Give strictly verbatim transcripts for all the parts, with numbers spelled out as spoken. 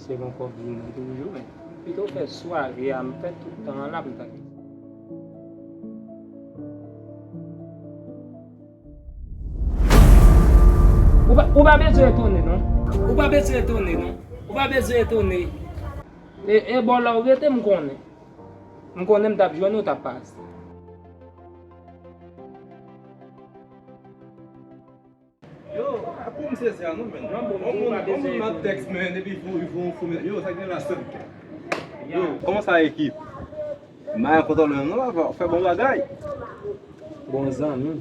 Se bon kòb vini toujou, men pito fè sware a, m fè tout tan an la pou m ta gen. Ou pa, ou pa bezwen etone, non. Ou pa bezwen etone, non. Ou pa bezwen etone. E, e bò la ou rete, m konnen. M konnen m t ap jwenn ou t ap pase. Yo, a pou m sezi a non, men. Non, bon, ou pa bezwen etone. On moun nan tèks, men, epi fou, fou, fou, men, yo, sa gen la sèm. Yo, kòman sa ekip? M pa kontan lè non, la, fè bon bagay. Bon zanmi.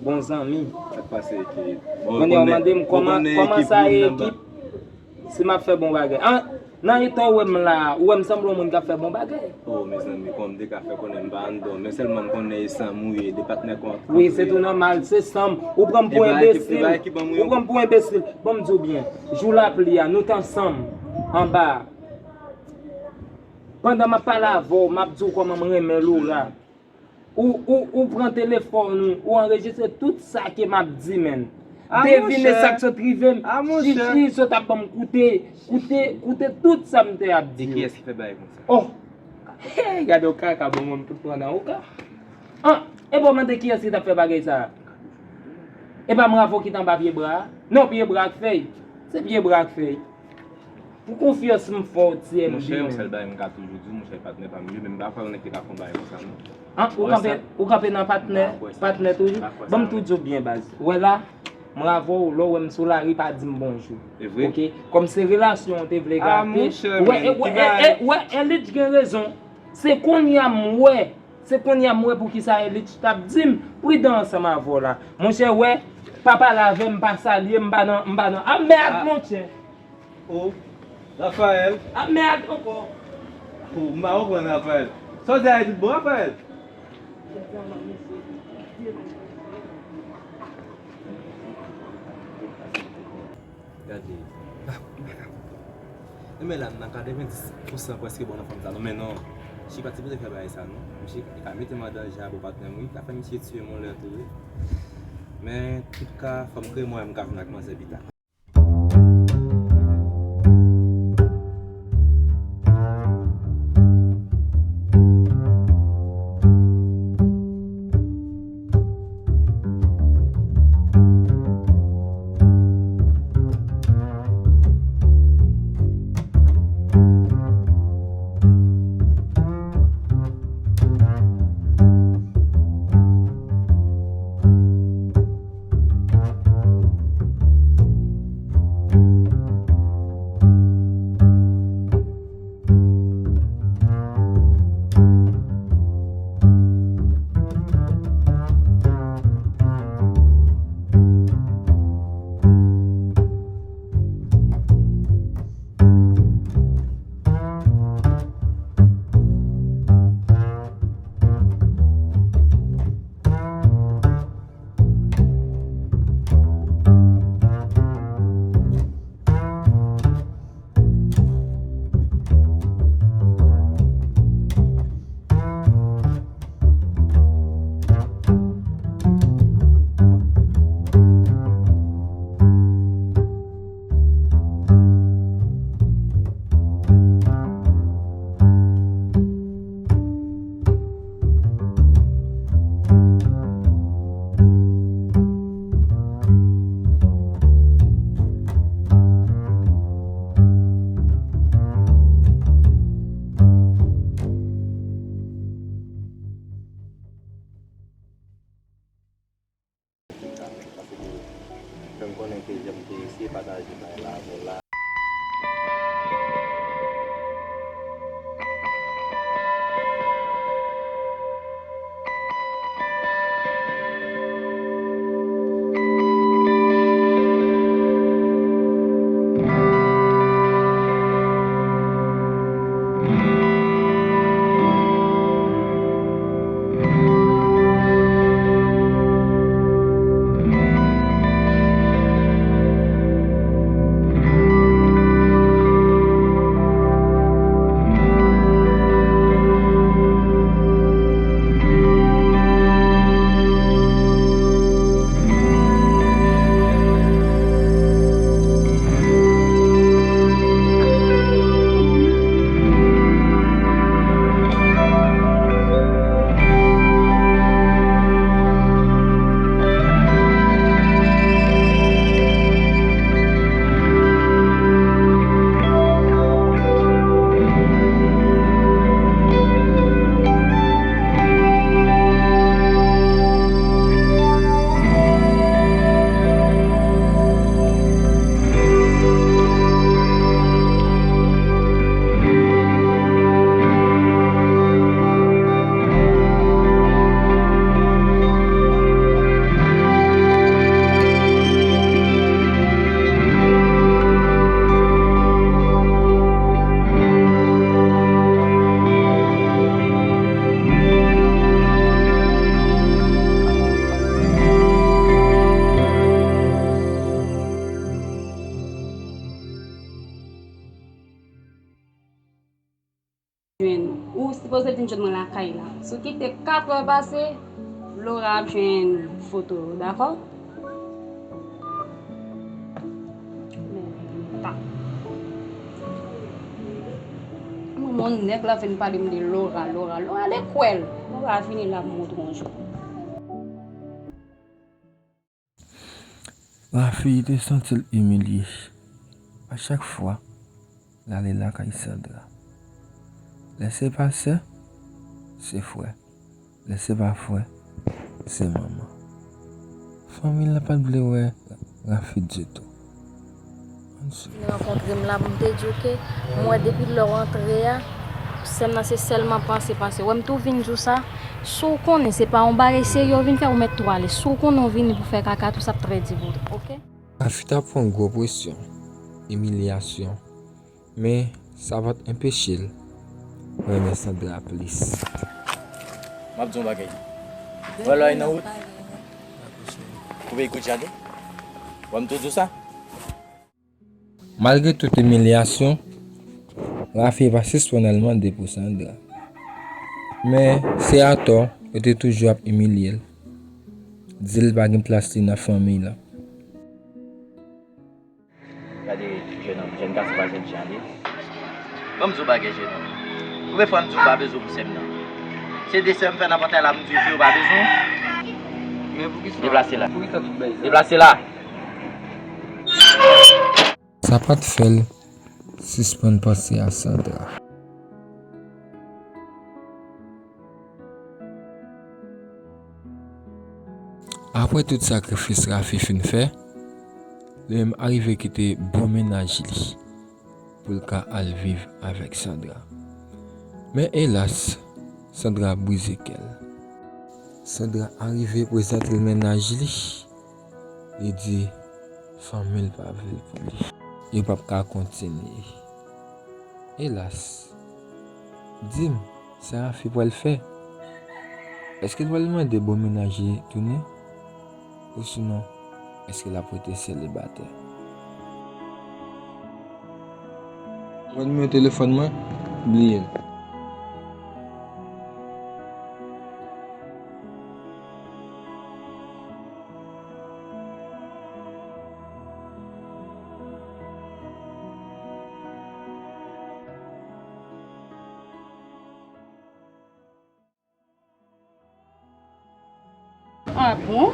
Bon zanmi. Sa k pase ekip? Bon, kounye a w mande m kòman, kòman sa ye ekip? Si m ap fè bon bagay. An, nan eta w wè m la, ou wè m sanble yon moun k ap fè bon bagay. Oh, mezanmi, kòman m te ka fè konnen m pa anndan, men sèlman m konnen e Sam ou ye, de patnè kont. Wi, se tou nòmal, se Sam. Ou pran m pou enbesil. Ou pran m pou enbesil. Ban m di w byen, jou lapli a, nou t ansanm, anba a. Pandan m ap pale avè w, m ap di w kòman m renmen Laura. Ou, ou, ou pran telefòn ou, ou anrejistre tout sa ke m ap di, menn. Devine sa k sot rive m. Chichi sot ap ban m koute, koute, koute tout sa m te ap di yo. E kiyès ki fè bagay konsa? Oh! Hey, gade yon kaka, bon, mwen tout pran nan oka. An, e bon, mande kiyès ki t ap fè bagay sa a? E pa Bravo ki t anba pye bra a? Non, pye bra ak fèy. Se pye bra ak fèy. Pou konfyans m fè w, ti M D, monchè, yon sèl bagay m ka toujou di w, monchè, patnè pa m yo, men m pa kwè yon nèg te ka fè yon bagay konsa, non. An, ou kanpe, ou kanpe nan patnè, patnè toujou? Ban m tou di w byen, baz. Ou wè la, m avè w, lè w wè m sou lari, pa di m bonjou. E vre? Oke? Kòm se relasyon w te vle gate. Ou wè, e, wè, e, e, wè, Elitch gen rezon. Se kounye a m wè. Se kounye a m wè poukisa Elitch t ap di m pridan ansanm avè w la. Monchè, wè, pa pale avè m, pa salye m, m pa nan, m pa nan. A mèd, monchè! Oh, Raphaël. A mèd ankò. Oh, m pa konprann, Raphaël. Sa w di a, e tout bon, Raphaël? Gade. Ah, m pa ka konprann. Enben la, m nan katrevenndis pousan prèske bon nan fanm sa, non, men non. Chi pa t sipoze fè bagay sa, non. Misye ka mete m an danje a bò patnè m, wi. Ka fè misye tiye m yon lè tou, wi. Men, tout ka, fò m kreye mwayen m ka vin ak manzè pita. Sipoze vin jwenn mwen lakay la. Si w kite kat è pase, Laura ap jwenn foto yo, dakò? Men, ta. Mwen, yon nèg la vin pale m de Laura, Laura, Laura, de kwè l. Laura vini la, m montre w yon jou. Rafi te santi l imilye a chak fwa l ale lakay Sandra. Lè se pa sè, se frè. Lè se pa frè, se manman. Fanmi l la pa t vle wè Rafi ditou. Vin rankontre m la pou m te di w ke m wè depi lè w antre a, sè m nan se sèlman panse, panse. Wè m tou vin di w sa, si w konnen se pa yon bagay serye w vin fè, ou mèt tou ale. Si w konnen w vini pou fè kaka tou, sa ap trè di pou ou, oke? Rafi t ap pran gwo presyon, imilyasyon, men sa pa t anpeche l renmen Sandra plis. M ap di yon bagay. Wè lè w nan wout, koupe ekout jade. Wè m tou di w sa. Malgre tout imilyasyon, Rafi pa sispann al mande pou Sandra. Men se atò yo te toujou ap imilye l, di l pa gen plas li nan fanmi la. Gade jèn òm, jèn gason pa jèn jan li. Ban m di w bagay, jèn òm. Konbyen fwa m di w pa bezwen pou sè m nan? Se de sè m fè nan pòtay la, m di w ke w pa bezwen. Men poukisa? Deplase la. Poukisa tout bagay sa? Deplase la. Sa pa t fè l sispann panse a Sandra. Apre tout sakrifis Rafi fin fè, li menm arive kite bon mennaj li pou l ka al viv avèk Sandra. Men elas, Sandra brize kè l. Sandra arive prezante l mennaj li. Li di fanmi l pa vle l pou li. Yo p ap ka kontinye. Elas, di m, sa Rafi pral fè? Èske l pral mande bon mennaj li tounen? Osinon, èske l ap rete selibatè? Mwen nimewo telefòn mwen, bliye l. Ah bon?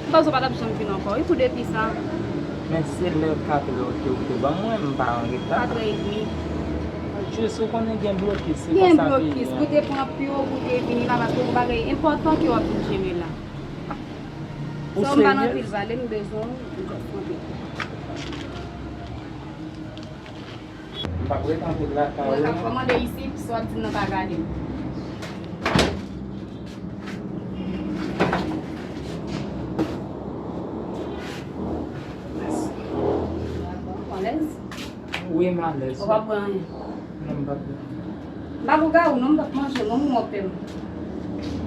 M panse w pa t ap janm vin ankò wi pou depi sa. Men se lè katrè ke ou te ban mwen, m pa an reta. Katrè edmi. Jis ou konnen gen blokis, se konsa ke l ye. Gen blokis, pou te pran pye w, pou te vini la, paske yon bagay enpòtan ke w ap vin jere la. Ou serye? Sa w pa nan pil pale, m bezwen w, m just kanpe. M p ap ret anpil lakay ou non. Mwen k ap kòmande isi, sa w ap di m nan pa gade m. Mèsi. Ou alèz? Wi, m alèz. Ou p ap pran anyen? Non, m p ap pran anyen. M pa pou gade w non, m p ap manje w non, m wè w pè m.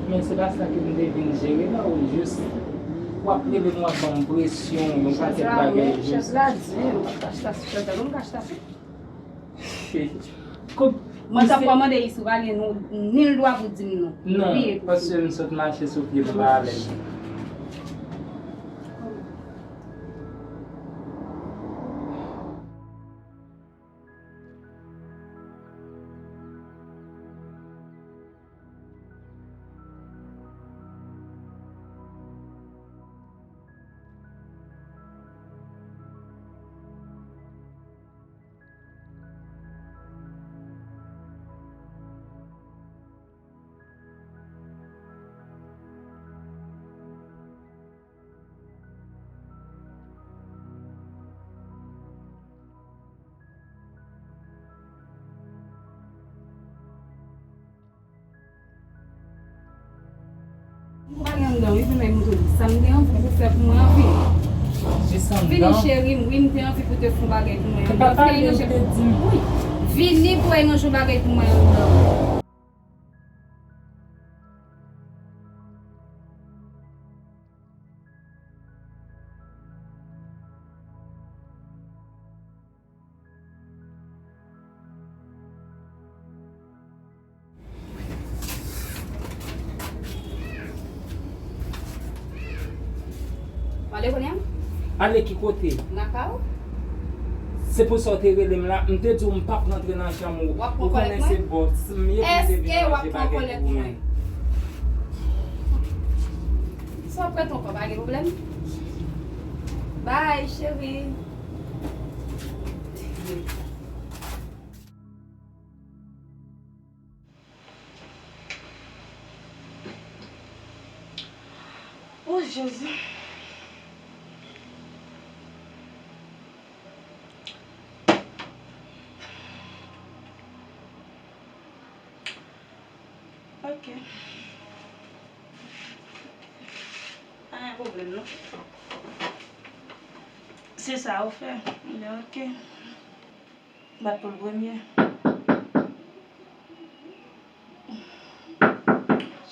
Men se pa sa ke m te vin jere la, ou jis w ap rele m, w ap ban m presyon, yon pakèt bagay jis. Chèz la di, m p ap kache sa sou chèz la non, m kache sa sou. Mwen t ap kòmande isi, ou pa gen nou, nil dwa pou di m non. Non, paske m sot mache sou pye m, m pa alèz. M pa gen anndan wi, pou mwen montre w sa m te anvi pou fè pou mwen anpil. Jis anndan? Vini cheri m, wi, m te anvi pou te fè yon bagay pou mwen anndan. Vini pou wè yon jou bagay pou mwen anndan. Telefone an? Ale ki kote? Lakay ou? Se pou sa w te rele m la, m te di w m p ap rantre nan chanm ou. W ap pran kòlèt mwen? Ou konnen se bòs m ye pou m te vin ranje bagay pou mwen. Èske w ap pran kòlèt mwen? Si w ap pran ton kò, pa gen pwoblèm. Bye, cheri. Oh, Jezi. Ok. Pa gen pwoblèm, non. Se sa ou fè. Mwen, ok. Bat pou l premye.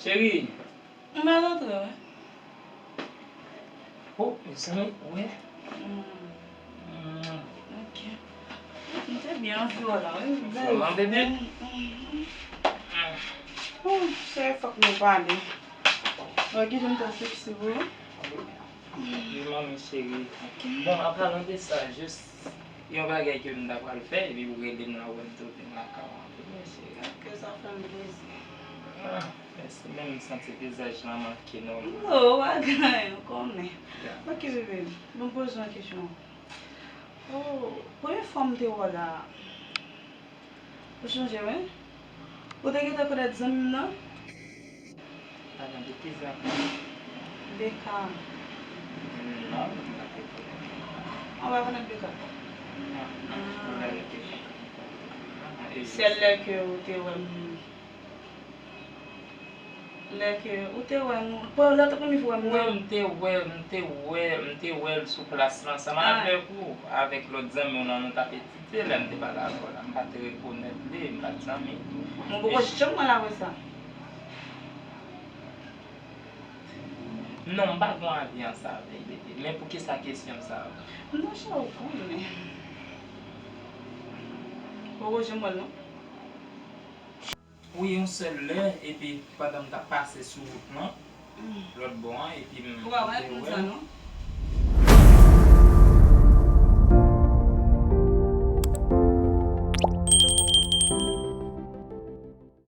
Cheri. M al antre, wi. Oh, mezanmi, wè. Mm. Mm. Ok. M te byen anvi w la, wi. Vrèman, bebe? Mm, mm, mm. Oh, cheri, fòk nou pale. Wè kijan m ta seksi pou ou. Wi, manmi cheri. Ok. Bon, an palan de sa, jis yon bagay ke m ta pral fè, epi ou rele m la, ou wè m tou vin lakay ou anpil, wi, cheri. Ok, sa fè m plezi. Ah, mèsi, men m santi vizaj lan manke non. Non, ou pa gen anyen, ou konnen. Ya. Ok, bebe, bon, poze yon kesyon. Oh, premye fwa m te wè w la, ou chonje, wi? Ou te gentan konèt zanmi m nan? Pale de ki zanmi? Beka. Non, m pa te konèt. Ou pa konèt Beka? Non. Ah. Sèl lè ke ou te wè m Lè ke ou te wè nou, pou lè premye fwa m wè. Wi, m te wè, m te wè, m te wè l sou plas la ansanm avèk ou, avèk lòt zanmi w lan, nou t ap etidye, lè m te pale avè w la, m pa te rekonèt li, m pa t zanmi. Mwen poko janm wè l apre sa. Non, m pa gon avi an sa, bebe. Men poukisa kesyon sa? Non, cheri, ou konnen. Poko janm wè l, non. Wi, yon sèl lè, epi pandan m t ap pase sou wout lan, lòt bò an, epi m, ou pa konèt moun sa, non?